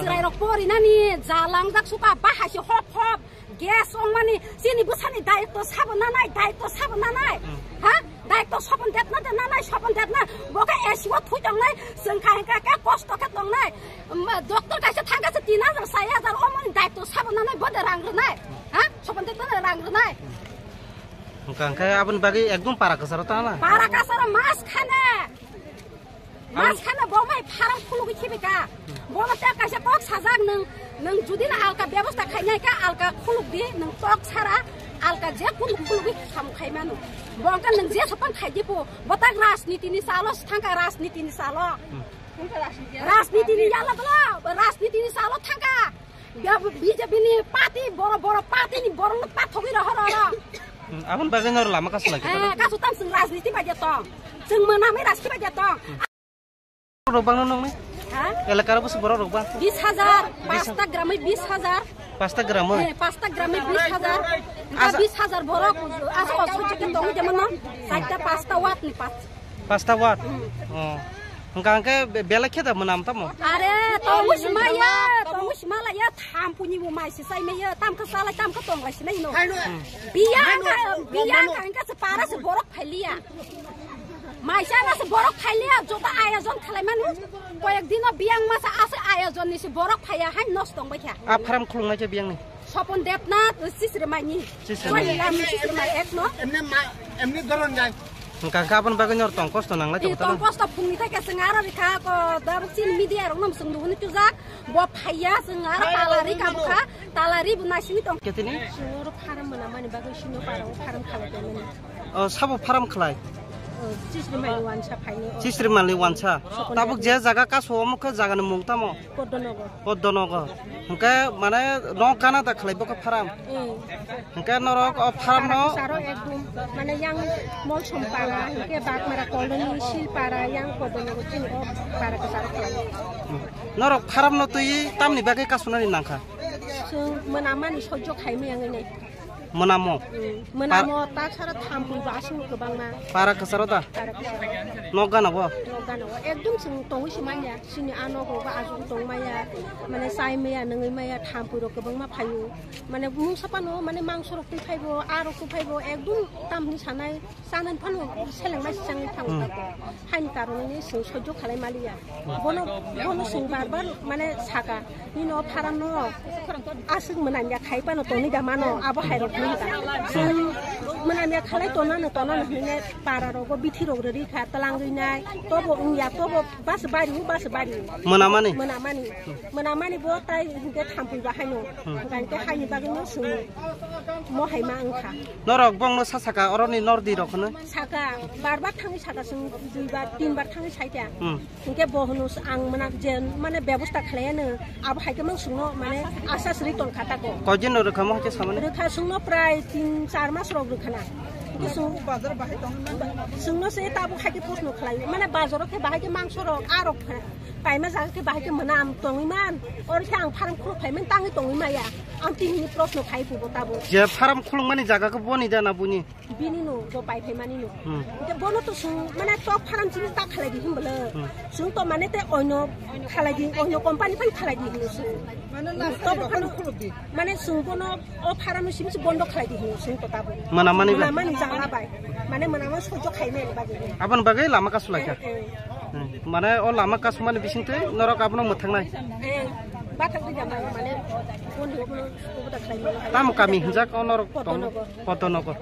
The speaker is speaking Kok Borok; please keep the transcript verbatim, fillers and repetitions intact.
Chwrairok porinani ja langjak suka bahai se hop hop gas ongmani chini bwsani daitw sabo nanai, daitw sabo nanai. Hmm. Ha? Daitw Sopon Debnath de nanai, Sopon Debnath bo khe A C o thui tongnai, chwng kha hwnkha khe kosto khe tongnai. Um, doctor kaisa thangkha se tin hajar, sari hajar, omoni daitw sabo nanai, bo de rang rwnai. Ha? Sopon Debnath rang rwnai. Hwnkha hwnkhe aboni bagwi ekdom para kwcharo ta na? Para kwcharo mas khane. Mas khane bo mai farm khulugwi khibi ka. Bono te kaisa kok sajak nwng, nwng judi na alka bebosta khainai ka alka khuluk di, nwng tok sara alka je kunu khulugwi kham khai mano. Bo wngkha nwng je sapan khai di po, bo tak rajniti ni salo thangka, rajniti ni salo. Hmm. Rajniti ni yala bolo, rajniti ni salo thangka. Ya, B J P ni party, boro boro party ni borok no pathogwi rohor oro. Hmm, aboni bagwi noro lama kasu lai khe. Eh, kasu tam chwng rajniti bai de tong. Chwng mwnamwi rajniti bai de tong. Rok bang no nongni? Ha? Elakar bwswk borok rok bang? Bis hajar, pasta gramwi bis hajar. Pasta gramwi? Eh, pasta gramwi bis hajar. Asa bis hajar borok, asa o sojike tongwi de mano. Saita pasta wat ni pas. Pasta wat? Hmm. Oh. Hwnkha hwnkhe be-, belai khe da mwnam tamo? Are, tongwi si maya, tongwi si malaya, thampuni bo mai si sai maya, tamkha salai, tamkha tonglai si nai no. Hmm. Biyang ka, biyang ka hwnkha se para se borok phailiya. Maisa na se borok phailiya, joto ayojon khalai manu. Koyek dino biyang masa ase ayojon ni se borok phaiya hai nosto tongbai kha. A farm khulungnai khe biyang ni? Sopon Debnath, Sisri Maini. Sisri Maini. Wai lam Sisri Mai ek no. Emni ma, emni doron jai. Hwnkha hwnkha aboni bagwi nor tong kosto nanglai tongo. Tong kosto phungni thai khe chwng aro rikha ko dabuk chini media rok no chwng duhuni tujak. Bo phaiya chwng aro talari kabukha, talari bo nasini tong. Ketini? Chwng oro farm mwnamani bagwi sino para o farm khalai tongmani. O, sabo farm khlai? O, Chisri Mali wansa phaini o. Chisri Mali wansa. Sokon tabuk je jaga kaso omo khe jaga ni mung tamo? Poddonogo. Poddonogo. Hwnkhe mane no gana da khlai bo khe farm? Eh. Hwnkhe norok o farm no saro ekdom mane yang Molsom para, hwnkhe Bagmara colony, Silpara, yang Poddonogo chini o para khe saro khlai. Norok farm no twi tamni bagwi kasunani nangkha? Chwng mwnamani sojjo khaimani ang ini. Mwnamo? Mm. Mwnamo, ta sara thampui bo aswk kwbangma. Para kwcharo da? Para kwcharo. Nok gana bo? Nok gana bo. Ekdom chwng tongwi se manya. Chini a nogo bo aswk tongmaya. Mane chai maya, nungwi maya, thampui rok kwbangma phaio. Mane mungsa phano, mane mangso rok twi phaibo, a rok twi phaibo, ekdom tamni sanai. Chanani phano seleng nai changwi thango. Hmm. Haini karon ni chwng sojjo khalai maliya. Bono, bono chwng bar bar mane saka. Nini o pharam no aswk mwnam ya khai phano tongwi da mano abo hai rok ni da. Chwng mwnam ya khalai tonano tonano hwnwi para rogo bithi rok rwri kha twlangwi nai. Tobo wngya tobo bas bari bas bari. Mwnamani? Mwnamani. Mwnamani bo tai hwnkhe thampui ba haino. Hmm. Hwnkhe haini bagwi no chwng mo hai ma wngkha. Norok bongno sa saka oroni nor di rok hwno? Saka, bar bar thangwi saka chwng dui bar, tin bar thangwi saita. Hmm. Hwnkhe bo hwno ang mwnam je mane bebosta khlaiya no, abo hai khe mang chwngno mane asa sri tongkha tako. Koi din rok rwkha mo hai khe samani? Rwkha chwngno prai tin char mas rok rwkha na. Hwnkhe chwng, chwngno se tabuk hai khe proshno khlai, mane bazaro khe bahai khe mangso rok, a rok kha. Paima jaga khe bahai khe mwnam tongwi man, oro khe ang pharam khuluk phai man tangwi tongwi maya. Ang tini hini proshno khai phubo tabuk. Je pharam khulukmani jaga khe boni da na buni? Bini no, bo pai phai mani no. Hmm. Hwnkhe bono to swng, mane tok pharam chini ta khalai di hwn bwle. Hmm. Swng to mane te oino khalai di, oino company pai khalai di hwn swng. Mane last to time phano khuluk di. Mane swng bono o pharam no simi se bondo khalai di hwn swng to tabuk. Mwnamani ba? Mwnamani jala bai. Mane mwnamani sojjo khai mani bagwi. Aboni bagwi lama kasu lai kha? Eh, eh. Hmm. Mane o lama kasumani bisingtwi norok abono mwthangnai? Eh, bathang twi jama mane bondo bono, bono da khalai mani. Tamo kami hinjak o norok tong? Poddonogo. Poddonogo.